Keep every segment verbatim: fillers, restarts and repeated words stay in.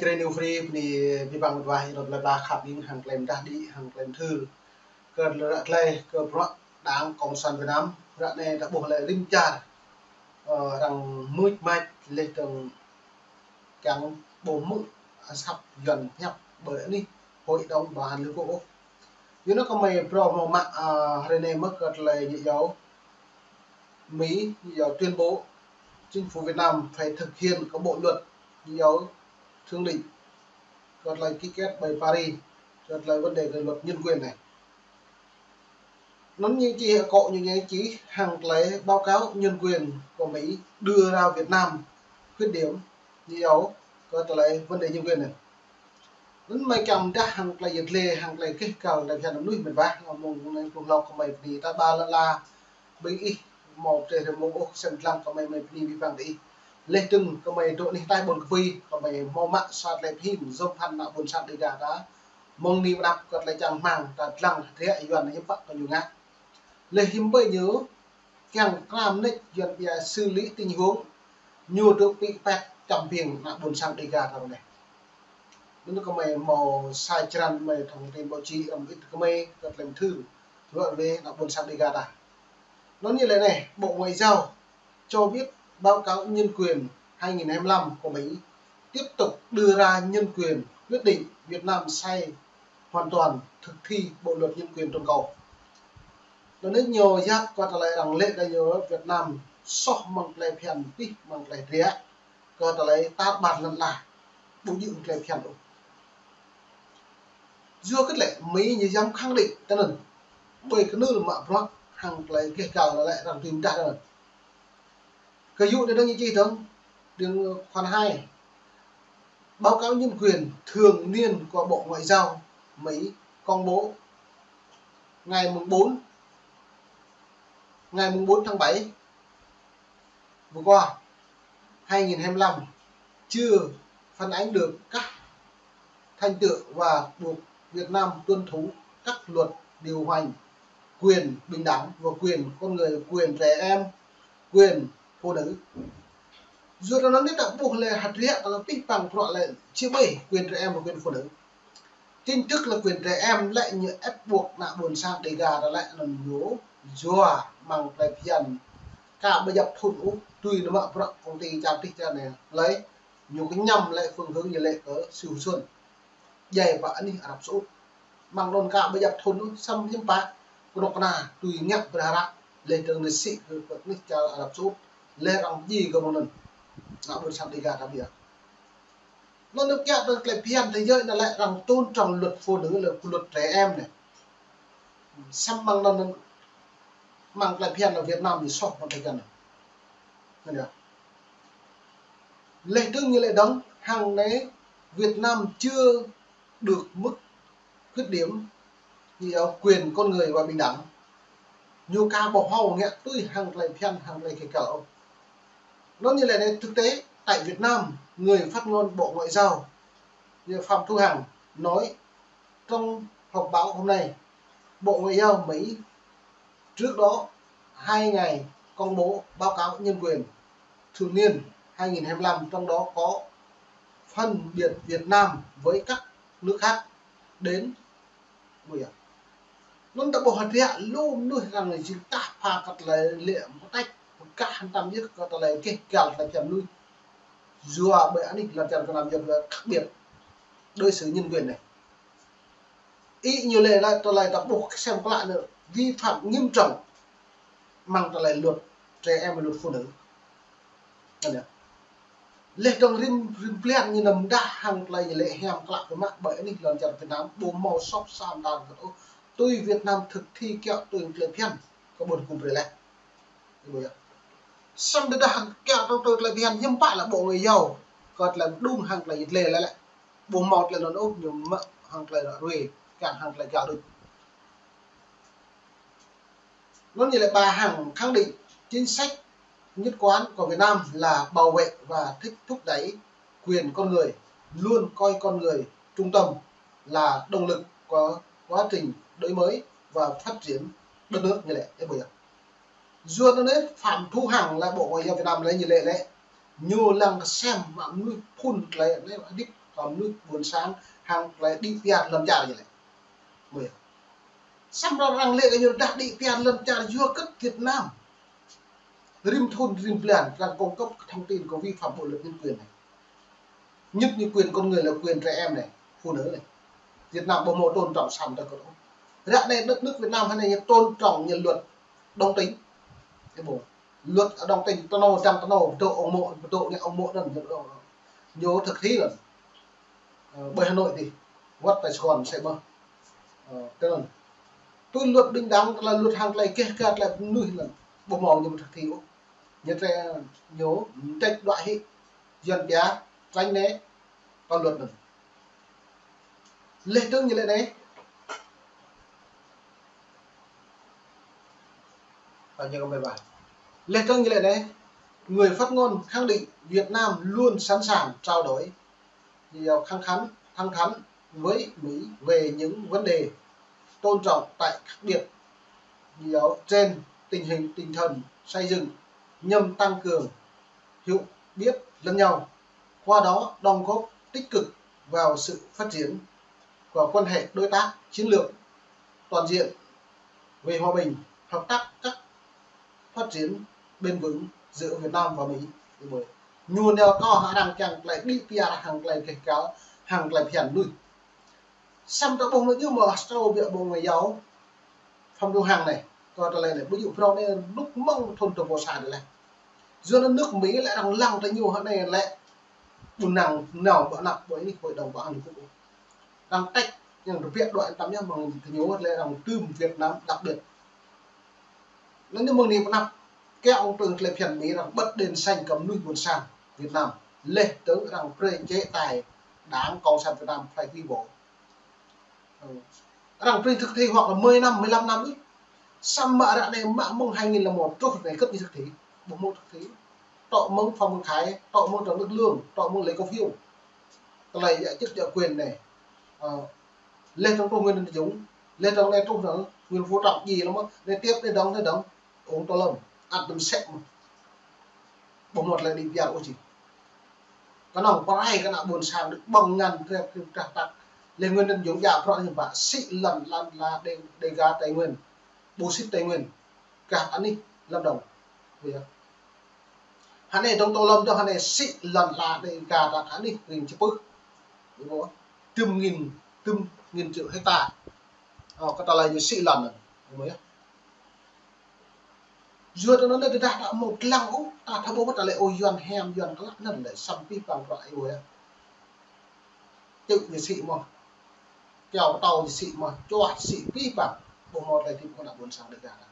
Free New Free, bơni abih bang mơnuih, yơh, lăp lăp khăp ing hăng klem dah đĭ, hăng klem thơ. Kơ lĕ ră tơlơi, kơ bruă Đảng Cộng sản Việt Nam, ră anai ta ƀuh lĕ rĭm čar, ơ, arăng mưč mač leh dơ̆ng kiăng ƀu hmư̆ asăp Yuan hiăp ƀơi anih Hội đồng Bảo an Liên Hợp Quốc ôh. Yua anŭn kơmơi phrâo hmâo mă, ơ, hrơi anai mơ̆ kơ tơlơi ñu iâu Mỹ, ñu iâu tuyên bố chính phủ Việt Nam phải thực hiện cái bộ luật, ñu iâu thượng đỉnh, kơ tơlơi ký kết ƀơi Paris, kơ tơlơi vấn đề cái luật nhân quyền anai. Anŭn ñu čih, akŏ ñu, ñu čih hăng tơlơi báo cáo nhân quyền của Mỹ đưa ra Việt Nam khuyết điểm, ñu iâu kơ tơlơi vấn đề nhân quyền anai. Anŭn mơ̆ kiăng dah hăng tơlơi yơh lĕ, hăng tơlơi keh kal, tơlơi phiăn mơnuih mơ̆n ƀă, mơ̆ng anai kơmơi bơni ta ƀă lăn la, ƀing ih hmâo treh rơmông ôh, sem lăng kơmơi mơi bơni abih bang tơ ih. Leh dơ̆ng kơmơi dŏ anih tai ƀôn kơpui, kơmơi hmâo mă sa tơlơi phim, yom phăn ană ƀôn sang Dega ta. Mơ̆ng anai pơ anăp kơ tơlơi čang rơmang, ta lăng hơdră Yuan hiư̆m pă kơ ñu ngă. Leh hiư̆m pă ñu, kiăng kram nač Yuan ƀiă xử lý tình huống, ñu dŏ pĭ pĕt čăm ƀing ană ƀôn sang Dega ta ră anai. Anŭn kơmơi hmâo sa črăn mơi thông tin báo chí, ăm ĭt kơmơi kơ tơlơi thơ, lŏ wĕ ană ƀôn sang Dega ta. Anŭn ñu lĕ anai, Bộ Ngoại giao cho biết báo cáo nhân quyền hai nghìn hai mươi lăm của Mỹ tiếp tục đưa ra nhân quyền, quyết định Việt Nam sai hoàn toàn thực thi bộ luật nhân quyền toàn cầu. Anŭn ñu yap kơ tơlơi arăng lĕ kơ ñu Việt Nam soh mơ̆ng tơlơi phiăn pĭ, mơ̆ng tơlơi hơdră, kơ tơlơi tar ƀar lăn la, ƀu djơ̆ tơlơi phiăn ôh. Yua kơ lĕ Mỹ ñu yam khẳng định tơ anŭn, ƀơi kơnưl mă bruă hăng tơlơi keh kal lĕ arăng tui mơdah tơ anŭn. Kơ yŭ anai dơ̆ng ñu čih dơ̆ng, dơ̆ng khoản hai. Báo cáo nhân quyền thường niên của Bộ Ngoại giao Mỹ công bố ngày mùng bốn, ngày mùng bốn tháng bảy vừa qua, hai nghìn hai mươi lăm, chưa phản ánh được các thành tựu và buộc Việt Nam tuân thủ các luật điều hành, quyền bình đẳng và quyền con người, quyền trẻ em, quyền phụ nữ. Yua anŭn anai ta ƀuh lĕ hơdră ta pĭ păng bruă lĕ či ƀai quyền trẻ em và quyền phụ nữ. Chính thức là quyền trẻ em lĕ ñu ép buộc ană ƀôn sang Dega ta lĕ anŭn ñu yua mơ̆ng tơlơi phiăn ka ƀơi djăp thŭn ôh, tui anŭn mă bruă công ty čar tih čar anai lĕ, ñu kơñăm lĕ phương hướng ñu lĕ kơ Siu Xuân. Djai pơ anih Arab Saudi. Mơ̆ng anŭn ka ƀơi djăp thŭn ôh, săm hiư̆m pă, kơnuk kơna, tui ngă ƀrah ră, leh dơ̆ng nao sĭ kơ, kơ anih čar Arab Saudi, leh arăng ji kơ mơ̆ng anŭn. Ană ƀôn sang Dega ta ƀiă. Anŭn ñu kiăng dơ̆ng tơlơi phiăn thế giới anai lĕ arăng tôn trọng luật phụ nữ, là luật trẻ em anai. Săm mơ̆ng anŭn, mơ̆ng tơlơi phiăn anŭn Việt Nam ñu soh mơ̆ng tơlơi phiăn anŭn. Anŭn yơh. Leh dơ̆ng ñu lĕ dơ̆ng, hăng anai Việt Nam chưa được mức khuyết điểm, ñu iâu quyền con người và bình đẳng. Ñu ka ƀu hmâo ngă tui hăng tơlơi phiăn, hăng tơlơi keh kal. Anŭn ñu lĕ anai, thực tế, tại Việt Nam, người phát ngôn Bộ Ngoại giao, như Phạm Thu Hằng nói trong họp báo hôm nay, Bộ Ngoại giao Mỹ trước đó hai ngày công bố báo cáo nhân quyền thường niên hai nghìn hai mươi lăm, trong đó có phân biệt Việt Nam với các nước khác đến bây giờ. Anŭn ta ƀuh hơdră lu mơnuih arăng jing tah pha kơ tơlơi lĕ mơ̆ tĕč, mơ̆ kah hăng tăm yơh kơ tơlơi keh kal tơlơi phiăn mơnuih. Yua ƀơi anih lŏn čar Việt Nam yơh khác biệt đối xử nhân quyền anai. Ih ñu lĕ lĕ tơlơi ta ƀuh sem klă anai vi phạm nghiêm trọng mơ̆ng tơlơi luật trẻ em và luật phụ nữ. Anŭn yơh. Leh dơ̆ng rĭm, rĭm blan ñu năm dah hăng tơlơi ñu lĕ hiam klă kơ mă ƀơi anih lŏn čar Việt Nam ƀu hmâo sop sam dan kơ ôh. Tui Việt Nam thực thi kiăng tui tơlơi phiăn kơ ƀôn kơkuh brơi leh. Ih ƀuh yơh. Săm dah hăng kiăng tui tơlơi phiăn hiư̆m pă lĕ Bộ Ngoại giao kơ tơlơi đung hăng tơlơi yơh lĕ lĕ. Ƀu hmâo tơlơi anŭn ôh, ñu mă hăng tơlơi ră ruai, kiăng hăng tơlơi kiăng đôč. Anŭn ñu lĕ bà Hằng khẳng định chính sách nhất quán của Việt Nam là bảo vệ và thích thúc đẩy quyền con người, luôn coi con người trung tâm là động lực của quá trình đổi mới và phát triển đất nước ñu lĕ, ih ƀuh yơh. Yua anŭn anai Phạm Thu Hằng lĕ Bộ Ngoại giao Việt Nam lĕ ñu lĕ lĕ, ñu lăng kơ sem mă mơnuih phŭn tơlơi anai hơdip Kơ mơnuih ƀôn sang hăng tơlơi đĭ pơyơr lŏn čar ñu lĕ. Ƀuh yơh. Samơ̆ arăng lĕ kơ ñu rơđah đĭ pơyơr lŏn čar yua kơ Việt Nam rĭm thun rĭm blan arăng cung cấp thông tin kơ vi phạm bộ luật nhân quyền anai. Nhất như quyền con người là quyền trẻ em anai, phụ nữ anai. Việt Nam ƀu hmâo tôn trọng săm tơ kơ ôh. Ră anai đất nước Việt Nam hơnai ñu tôn trọng ñu luật đồng tính. Cái bộ luật đồng tính tơnô, dăm tơnô, pơdŏ ông mộ, pơdŏ nghe ông mộ anŭn, ñu, ñu thực thi lĕ. Ơ, ƀơi Hà Nội tih, wơ̆t tơ Sài Gòn sĕ mơ̆n. Ơ, tơ anŭn. Tui luật bình đẳng, tơlơi luật hăng tơlơi keh kă tơlơi mơnuih anŭn, ƀu hmâo ñu thực thi ôh. Ñu tơlơi ñu mơdrĕč đuaĭ hĭ, Yuan pia, tránh né, kơ luật anŭn. Leh dơ̆ng ñu lĕ anai. Ơ, ñu kơ mơi ƀă. Leh dơ̆ng ñu lĕ anai, người phát ngôn khẳng định Việt Nam luôn sẵn sàng trao đổi nhiều thẳng thắn, thẳng thắn với Mỹ về những vấn đề tôn trọng tại khác biệt nhiều trên tình hình tinh thần xây dựng nhằm tăng cường hiểu biết lẫn nhau, qua đó đóng góp tích cực vào sự phát triển của quan hệ đối tác chiến lược toàn diện về hòa bình, hợp tác các phát triển bền vững giữa Việt Nam và Mỹ. Ñu nao kơ arăng kiăng tơlơi đĭ pơyơr hăng tơlơi keh kă hăng tơlơi phiăn mơnuih. Săm ta ƀuh mơ̆ ñu mơ̆ Australia ƀu ƀuh mơ̆ yua Phạm Thu Hằng anai, kơ tơlơi anai, ƀu djơ̆ phrâo anai, đŭk mơ̆ng thun tơ pô sa đơi leh. Yua anŭn nước Mỹ lĕ arăng lăng tơ ñu hơnai lĕ ƀu năng nao ƀơi anăp ƀơi anih Hội đồng Bảo an Liên Hợp Quốc. Arăng tĕk, ñu rơbĕ đuaĭ tăm yơh mơ̆ng tơ ñu lĕ arăng tưm Việt Nam đặc biệt. Anŭn ñu mơ̆ng anai pơ anăp, kơ ông Trương tơlơi phiăn Mỹ arăng bật đèn xanh kơ mơnuih ƀôn sang Việt Nam. Leh dơ̆ng arăng brơi chế tài Đảng Cộng sản Việt Nam phải hủy bỏ. Ơ. Arăng brơi thực thi hoặc là mười năm, mười lăm năm ih. Samơ̆ ră anai mă mơ̆ng hai nghìn lẻ một truh anai kơt ñu thực thi. Ƀu hmâo thực thi. Tŏ mơ̆ng Phạm Minh Thái, tŏ mơ̆ng Trần Đức Lương, tŏ mơ̆ng Lê Khả Phiêu. Tơlơi yă chức yă quyền anai. Ơ. Leh dơ̆ng truh Nguyễn Tấn Dũng, leh dơ̆ng anai truh dơ̆ng Nguyễn Phú Trọng ji lăm mơ̆, anai tiếp anai dơ̆ng, anai dơ̆ng. Ung tơ lơ̆m, ăt đơ̆m sĕ mơ̆n. Ƀu hmâo tơlơi đĭ pơyơr ôh či. Kơnơ̆ng pơrai kơ ană ƀôn sang đĭ ƀơ̆ng ngăn trep trep trah tăk. Leh Nguyễn Tấn Dũng djă prŏng ñu ƀă sĭ lŏn lăn la Đê, Đêga Tây Nguyên. Bô xít Tây Nguyên. Gah anih Lâm Đồng. Ƀuh yơh. Hơnai dơ̆ng tơ lơ̆m dơ̆ng hơnai sĭ lŏn la Đêga gah anih ring čơpưh. Ƀuh yơh. Tơm nghìn, tơm nghìn triệu hecta. Ơ, kơ tơlơi ñu sĭ lŏn anŭn. Ƀuh yơh. Yua tơ anŭn lĕ tơdah ta ƀu mơ̆ lăng ôh, ta thâo ƀuh tơlơi ôh Yuan hiam, Yuan klă anŭn lĕ săm pih păng prăk ih ƀuh yơh. Čư̆ ñu sĭ mơ̆n. Kiao pơtâo ñu sĭ mơ̆n, čuah sĭ pih păng. Ƀu hmâo tơlơi tip kơ ană ƀôn sang Đêga ta.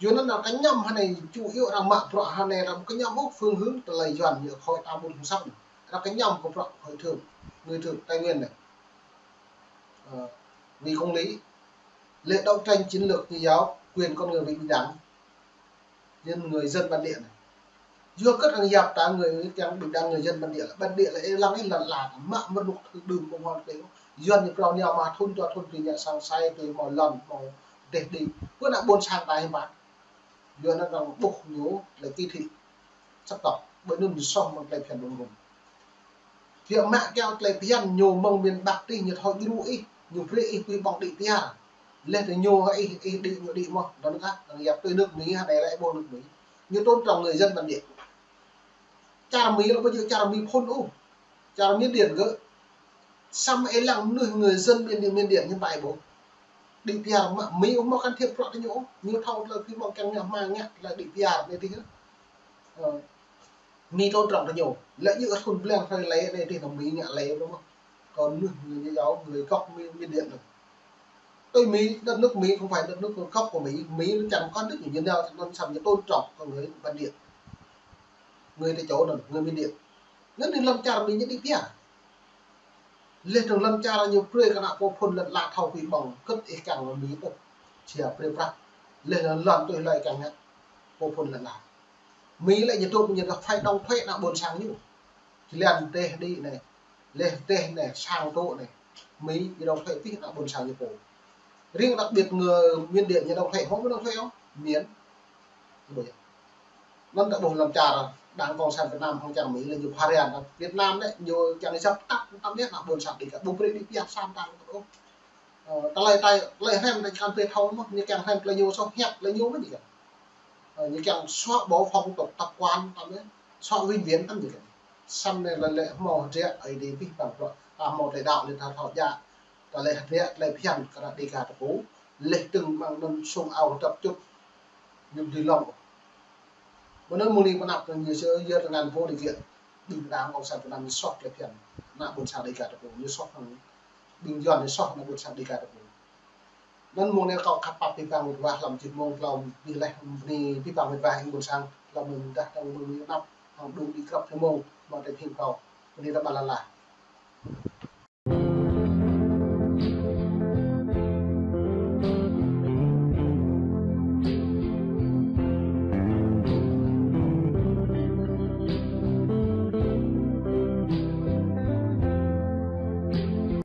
Yua anŭn arăng kơñăm hơnai ču iâu arăng mă prăk hơnai arăng kơñăm ôh phương hướng tơlơi Yuan ñu khỏi ta ƀun hăng săm. Arăng kơñăm kơ prăk hội trưởng, người trưởng Tây Nguyên anai. Ơ, vì công lý. Lĕ đấu tranh chiến lược như giáo, quyền con người bình đẳng, nhân người dân bản địa anai. Yua kơ arăng yap ta người kiăng bình đẳng người dân bản địa, bản địa lĕ ih lăng ih lŏn la, mă mơ̆ng rơnŭk thŭn đưm ƀu hmâo tơlơi. Yuan ñu prŏng ñu mă thŭn dua thŭn tui ngă sang sai tui hmâo lŏn hmâo dêh đĭ. Kơ ană ƀôn sang ta hiư̆m pă. Yua anŭn arăng ƀuh ñu lĕ kỳ thị sắc tộc. Ƀơi anŭn ñu soh mơ̆ng tơlơi phiăn ƀun ƀun. Biă mă kiao tơlơi phiăn ñu mơ̆ng miền Bắc tih ñu thâo djru ih, ñu brơi ih tui ƀơ̆ng đĭ pơyơr. Leh tơ ñu ih, ih đĭ ñu đĭ mơ̆n. Anŭn kah, arăng yap tui nước Mỹ, hơnai lĕ ƀuh nước Mỹ. Ñu tôn trọng người dân bản địa. Čar Mỹ lĕ ƀu djơ̆ čar Mỹ phŭn ôh. Čar Miến Điện gơ̆. Săm ih lăng mơnuih người dân Miến Điện, Miến Điện hiư̆m pă ih ƀuh. Đĭ pơyơr mă Mỹ ƀu hmâo can thiệp prăk tơ ñu ôh. Ñu thâo tơlơi pih ƀơ̆ng kiăng ngă hmua ngă tơlơi đĭ pơyơr anai tih. Ơ. Mỹ tôn trọng tơ ñu. Lĕ djơ̆ thŭn blan hrơi lĕ anai tih anŭn Mỹ ngă lĕ ƀuh mơ̆n. Kơ mơnuih người Dao, người gốc Mi-, Miến Điện anŭn. Tui Mỹ, đất nước Mỹ không phải đất nước gốc của Mỹ. Mỹ nó chẳng có nước gì, ñu nao tơ anŭn săm ñu tôn trọng con người bản địa. Người tại chỗ anŭn, người Miến Điện. Anŭn anai lŏn čar Mỹ ñu đĭ pơyơr. Leh dơ̆ng lŏn čar ñu brơi kơ ană pô phŭn lŏn la thâo pih ƀơ̆ng, kơt ih kiăng lŏn Mỹ ƀuh. Sia brơi prăk. Leh lŏn tui hlơi kiăng ngă. Pô phŭn lŏn la. Mỹ lĕ ñu dŏ ñu đŏk phải đóng thuế ană ƀôn sang ñu. Jơlan dêh đĭ anai, leh dêh anai, sang tŏ anai. Mỹ ñu đóng thuế pih ană ƀôn sang ñu pô. Riêng đặc biệt người Miến Điện ñu đóng thuế, hmâo ƀu đóng thuế ôh? Miến. Ƀuh yơh. Anŭn ta ƀuh lŏn čar, Đảng Cộng sản Việt Nam hăng čang Mi lĕ ñu pharian Việt Nam lĕ ñu čang djăp tăp tăp nĕ ană ƀôn sang Đêga ƀu brơi đĭ pioh sa mta ôh. Ơ, tơlơi tơlơi hrăm ta čang pĕ thâo mơ̆n, ñu čang hrăm tơlơi ñu soh hiăp tơlơi ñu mơ̆n ñu čang. Ơ, ñu čang xóa bỏ phong tục tập quán tăm nĕ, xóa vĩnh viễn tăm ñu čang. Samơ̆ nĕ lĕ lĕ hmâo hơdră Ơi Adai pih păng prŏ, ta hmâo tơlơi đaŏ lĕ ta thâo djă. Tơlơi hơdră tơlơi phiăn kơ ană Đêga ta pô, lĕ tơ̆ng mơ̆ng anŭn sung ao hơdrăp čut ñu dưi lŏng. Mơ̆n anŭn mơ̆ng anai pơ anăp anŭn ñu sơ yơr tơngan vô điều kiện. Ƀing Đảng Cộng sản Việt Nam ñu soh tơlơi phiăn ană ƀôn sang Đêga ta pô, ñu soh hăng ƀing Yuan ñu soh ană ƀôn sang Đêga ta pô. Anŭn mơ̆ng anai kâo khăp pap pih păng mĕt wa hlăm jih mơ̆ng hlăm bih leh bơni pih păng mĕt wa ƀing ƀôn sang hlăm mơ̆ng dah tơ̆ng mơ̆ng anăp hăng đŭng đĭ krăp hơmơ̆ng mơ̆ng tơlơi phiăn kâo. Bơni ră ƀă lăn la.